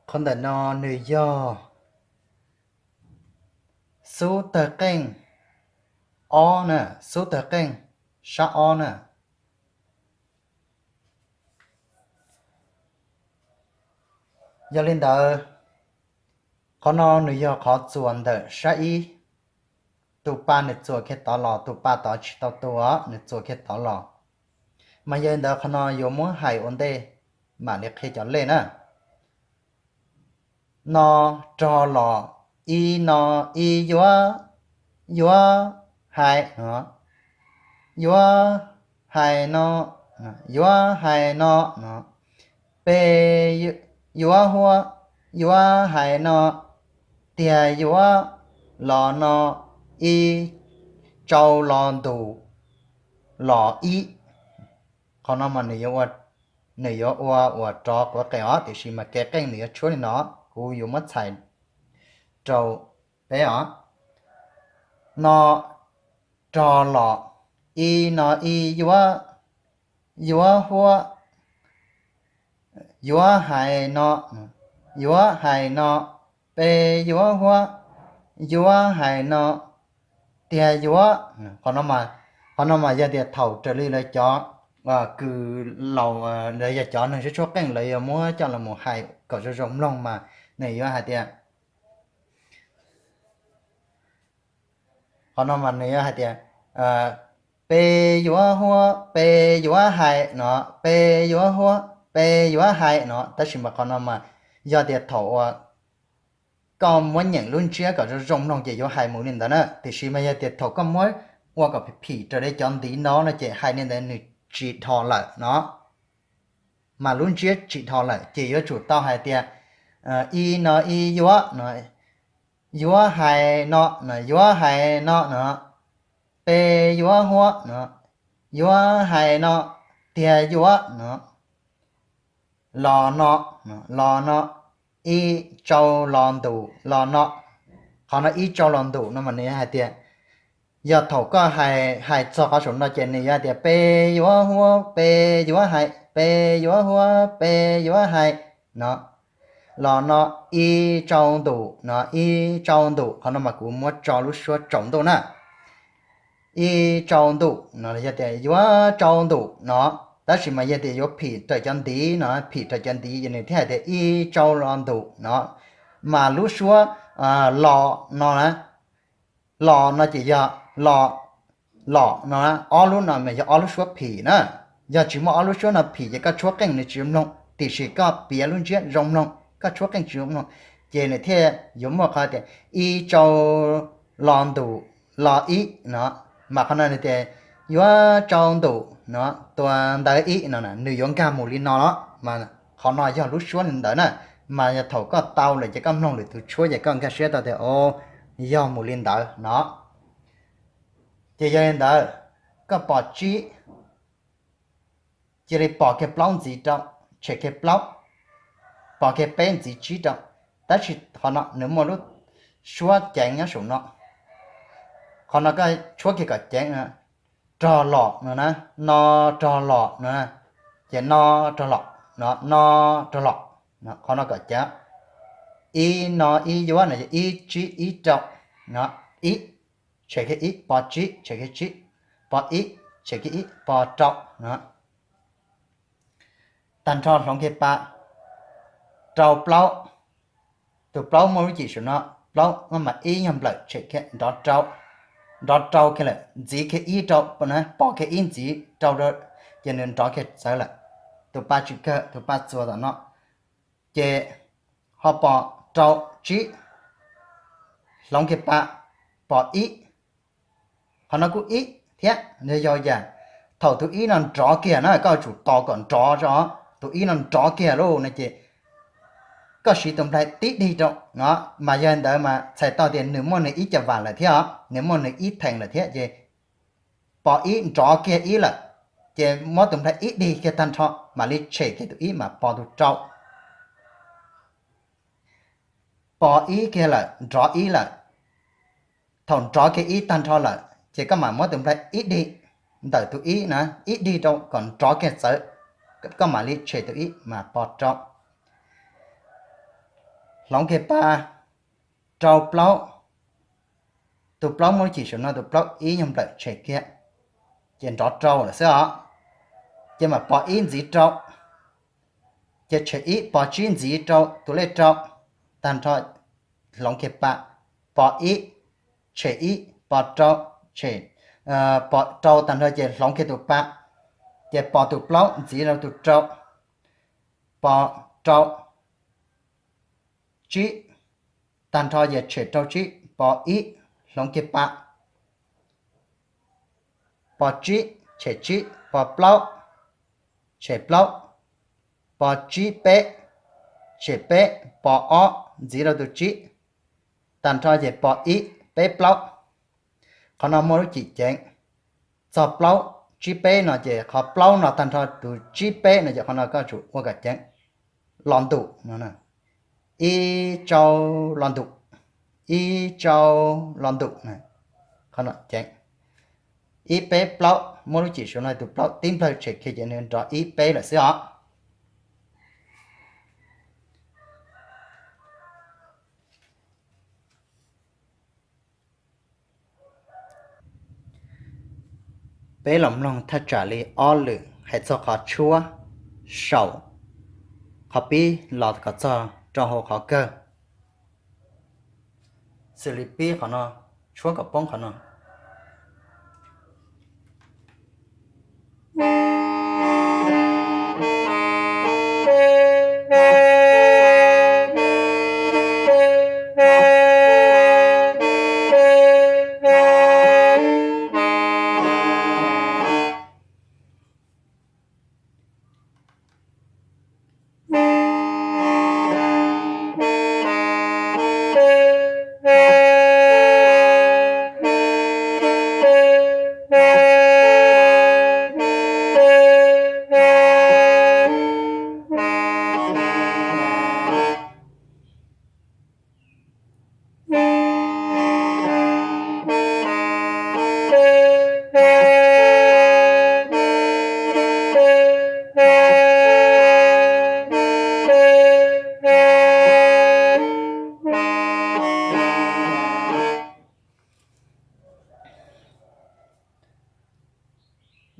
Qhov ntawm no nws yog xub tawg qeej ob na, xub tawg qeej sab ob na. Yog li ntawd, qhov no nws yog qhov txuas ntawm sab ib, tus pa nws txuas kiag tod los, tus pa tod tsis tau tu, nws txuas kiag tod los. Mas yog li ntawd qhov no yuav muab hais ua ntej mam li qhia cov lej na. No rog los, ib no, ib yuav, yuav hais no, yuav hais no, yuav hais no no, peb yuav huab, yuav hais no, tiag yuav los no, ib tsau los ntus los ib. Qhov no mas nws yuav ua uas rov quav qees os, tiam sis mas kev qeej nws yuav tshuab li no, kuv yuav muab txhais rau peb os. No rog los, ib no, ib yuav, yuav huab, yuav hais no, yuav hais no, peb yuav huab, yuav hais no, tiag yuav. Qhov no mas yog tias thaum raws li lawv cov kws laus, lawv yog cov neeg tshuab qeej, lawv yuav muab coj los mus hais kom zoo zoo mloog mas nws yuav hais tias, qhov no mas nws yuav hais tias, peb yuav huab, peb yuav hais no, peb yuav huab, peb yuav hais no. Tab sis mas qhov no mas yog tias thaum uas koj muab nyeem lub ntsiab kom zoo zoo mloog ces yuav hais mus li ntawd na. Tiam sis mas yog tias thaum koj muab ua kom phim raws li cov ntiv no no ces hais li ntawd nws tsis dhos lawm no, mas lub ntsiab tsis dhos lawm ces yuav tsum tau hais tias, ib no, ib yuav no, yuav hais no, yuav hais no no, peb yuav huab no, yuav hais no, tiag yuav no, los no, los no, ib tsau los ntus los no. Qhov no ib tsau los ntus no mas nws hais tias, yog thaum koj hais txog qhov saum no ces nws yuav hais tias peb yuav huab, peb yuav hais, peb yuav huab, peb yuav hais no, los no, ib tsau ntus no, ib tsau ntus. Qhov no mas kuv muab tso lub suab tsaus ntuj na, ib tsau ntus no yog tias yuav tsau ntus no. Tab sis mas yog tias yuav phim raws cov ntiv no, phim raws cov ntiv ces nws thiaj hais tias ib tsau los ntus no. Mas lub suab los no na, los no ces yog los, los no, ob lub no mas yog ob lub suab phim na. Yog tsis muaj ob lub suab no phim ces koj tshuab qeej nws tsis zoo mloog, tiam sis koj piav lub ntsiab zoo mloog, koj tshuab qeej tsis zoo mloog, ces nws thiaj yuav muaj qhov tias ib tsau los ntus los ib no. Mas qhov no nws tias yuav tsau ntus no, tua ntawv ib no, nws yuav nkag mus li no los mas qhov no yog lub suab li ntawd na. Mas yog thaum koj tau lawm ces koj mloog lwm tus tshuab ces koj nkag siab tau tias o, yog mus li ntawd no. Ces yog li ntawd, koj pos tsib, cia li pos kiag plaub ntxiv rau, tshem kiag plaub, pos kiag peb ntxiv tsib rau. Tab sis qhov no nws muaj lub suab ceev nyob saum no. Qhov no koj tshuab kiag kom ceev, rog los no na, no rog los no, ces no rog los, no rog los, qhov no kom ceev. Ib no ib yuav no yog ib tsib ib rau no, ib, tshem kiag ib, pos tsib, tshem kiag tsib, pos ib, tshem kiag ib, pos rau no. Tag nrho hloov kiag pa, rau plaub, tus plaub muaj lub cim saum no, plaub maj mam ib nyuag nplawm tshem kiag nrov rau, nrov rau kiag lawm ntxiv kiag ib rau, pos kiag ib ntxiv rau, ces nws nrov kiag txawv lawm. Tus pa tsis kawg, tus pa txuas tom no, ces ho pos rau tsib, hloov kiag pa, pos ib, qhov no kuj ib thiab. Yog yam thaum tus ib no nrov kiag na, koj yuav tsum tos kom nrov tso, tus ib no nrov kiag lauj no ces koj siv tus nplaig tib dig rau no, mas yog li ntawd mas txhais tau tias nws muaj nws ib co vam lawm thiab os, nws muaj nws ib theem lawm thiab ces pos ib nrov kiag ib lawm, ces muab tus nplaig ib dig kiag tag nrho mam li tshem kiag tus ib mas pos tus rau. Pos ib kiag lawm, nrov ib lawm. Thaum nrov kiag ib tag nrho lawm ces koj mam muab tus nplaig ib dig ntawm tus ib na, ib dig rau kom nrov kiag txawv, koj mam li tshem tus ib mas pos rau. hloov kiag pa rau plaub, tus plaub muaj lub cim saum no, tus plaub ib nyuag nplawm tshem kiag, ces nrov rau lawm xwb os. Ces mam pos ib ntxiv rau, ces tshem ib pos tsib ntxiv rau tus lej rau, tag nrho hloov kiag pa, pos ib, tshem ib pos rau, tshem, pos rau tag nrho ces hloov kiag tus pa, ces pos tus plaub ntxiv rau tus rau, pos rau tsib, tag nrho ces tshem rau tsib, pos ib, hloov kiag pa, pos tsib, tshem tsib, pos plaub, tshem plaub, pos tsib peb, tshem peb, pos ob ntxiv rau tus tsib, tag nrho ces pos ib, peb plaub. Qhov no muaj lub cim ceev, txog plaub tsib peb no ces qhov plaub no tag nrho tus tsib peb no ces qhov no koj tsum ua kom ceev, los ntum no, ib tsau los ntum, ib tsau los ntum, qhov no ceev. Ib peb plaub muaj lub cim saum no tus plaub tib nplawg tshem kiag ces nws nrov ib peb lawm xwb os. Peb los mloog thaj tsam li ob lwm hais txog qhov tshuab saum qhov pib los kom txog rau hauv qhov kawg. Xws li pib qhov no, tshuab kom poob qhov no.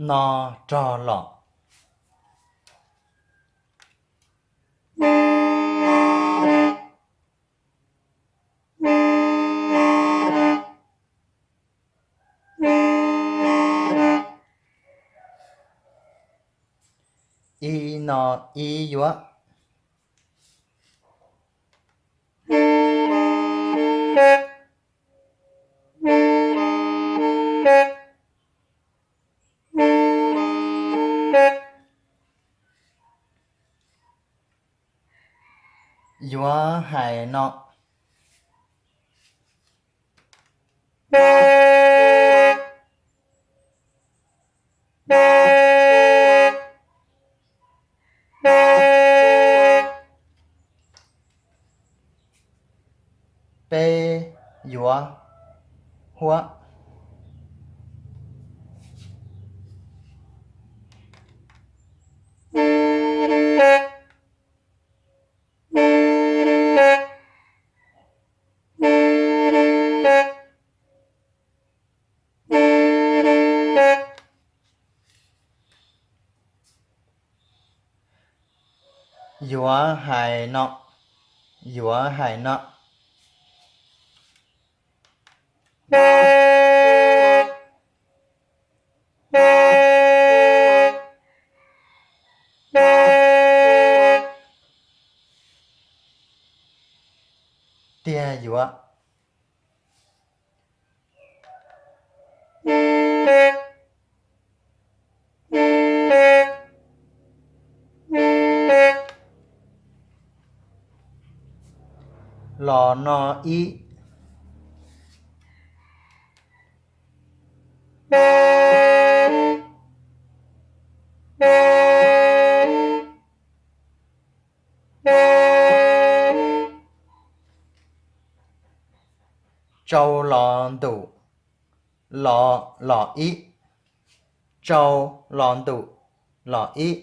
No rog los. Ib no ib yuav. Yuav hais no. Peb yuav huab. Yuav hais no. Yuav hais no. Tiag yuav. Los no ib. Tsau los ntum, los, los ib. Tsau los ntum, los ib.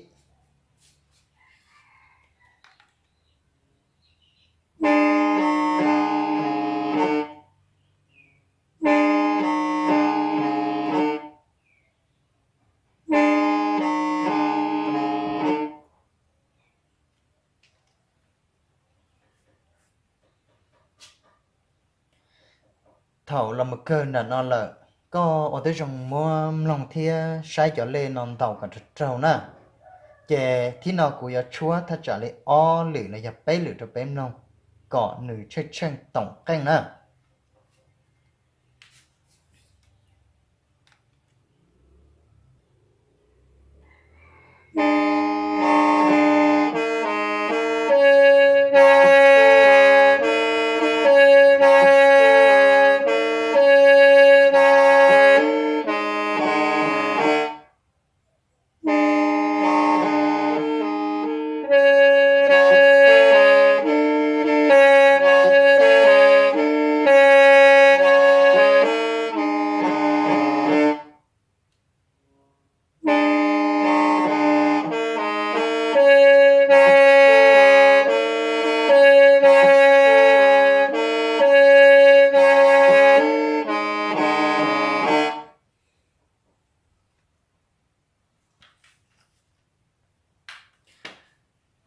Thaum los mus kawg nram no lawm, koj ua tib zoo muab mloog thiab saib cov lej no ntaus kom raug raug na. Ces thib no kuv yuav tshuab thaj tsam li ob lwm los yog peb lwm rau peb mloog, kom nws tsheej tsheej toom qeej na.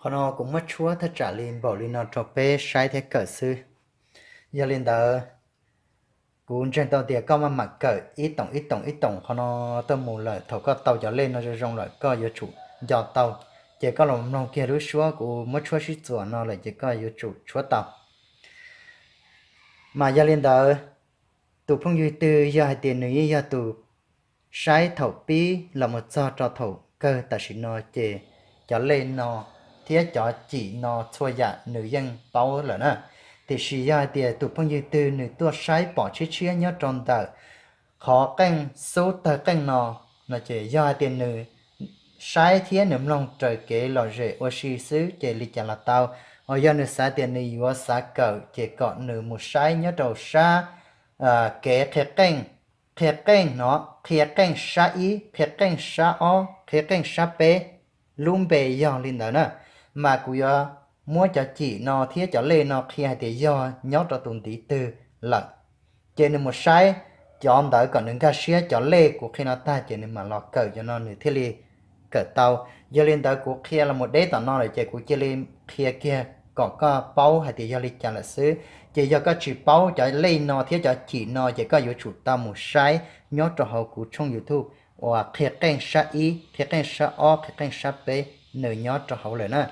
Qhov no kuv muab tshuab thaj tsam li npaum li no rau peb saib thiab kawm xwb. Yog li ntawd, kuv ntseeg tau tias koj maj mam kawm ib toom ib toom ib toom qhov no tuaj mus lawm. Thaum koj tau cov lej no zoo zoo lawm koj yuav tsum nco tau. Ces koj los mloog kiag lub suab kuv muab tshuab sib txuas no lawm ces koj yuav tsum tshuab tau. Mas yog li ntawd, tus phooj ywg twg yog hais tias nws yeej yog tus saib thaum pib los mus txog rau thaum kawg tam sim no ces cov lej no thiab cov cim no txhua yam nws yeej paub lawm na. Tiam sis yog hais tias tus phooj ywg twg nws tuaj saib pom tshiab tshiab nyob rau ntawm qhov qeej xub tawg qeej no, no ces yog hais tias nws saib thiab nws mloog raws kev lom zem ua si xwb ces li cas los tau. Ho yog nws xav tias nws yuav xav kawm ces kom nws mus saib nyob rau sab kev qhia qeej, qhia qeej no, qhia qeej sab ib, qhia qeej sab ob, qhia qeej sab peb, lub npe yog li ntawd na. Mas kuv yuav muab cov cim no thiab cov lej no qhia hais tias yog nyob rau tus ntiv twg lawm. Ces nws mus saib cov ntawd kom nws nkag siab cov lej kuv qhia no tag ces nws mam los kawm cov no nws thiaj li kawm tau. Yog li ntawd kuv qhia los mus deb tom no lawm ces kuv cia li qhia kiag kom koj paub hais tias yog li cas lawm xwb. Ces yog koj tsis paub cov lej no thiab cov cim no ces koj yuav tsum tau mus saib nyob rau hauv kuv tshooj YouTube uas qhia qeej sab ib, qhia qeej sab ob, qhia qeej sab peb, nws nyob rau hauv lawm na.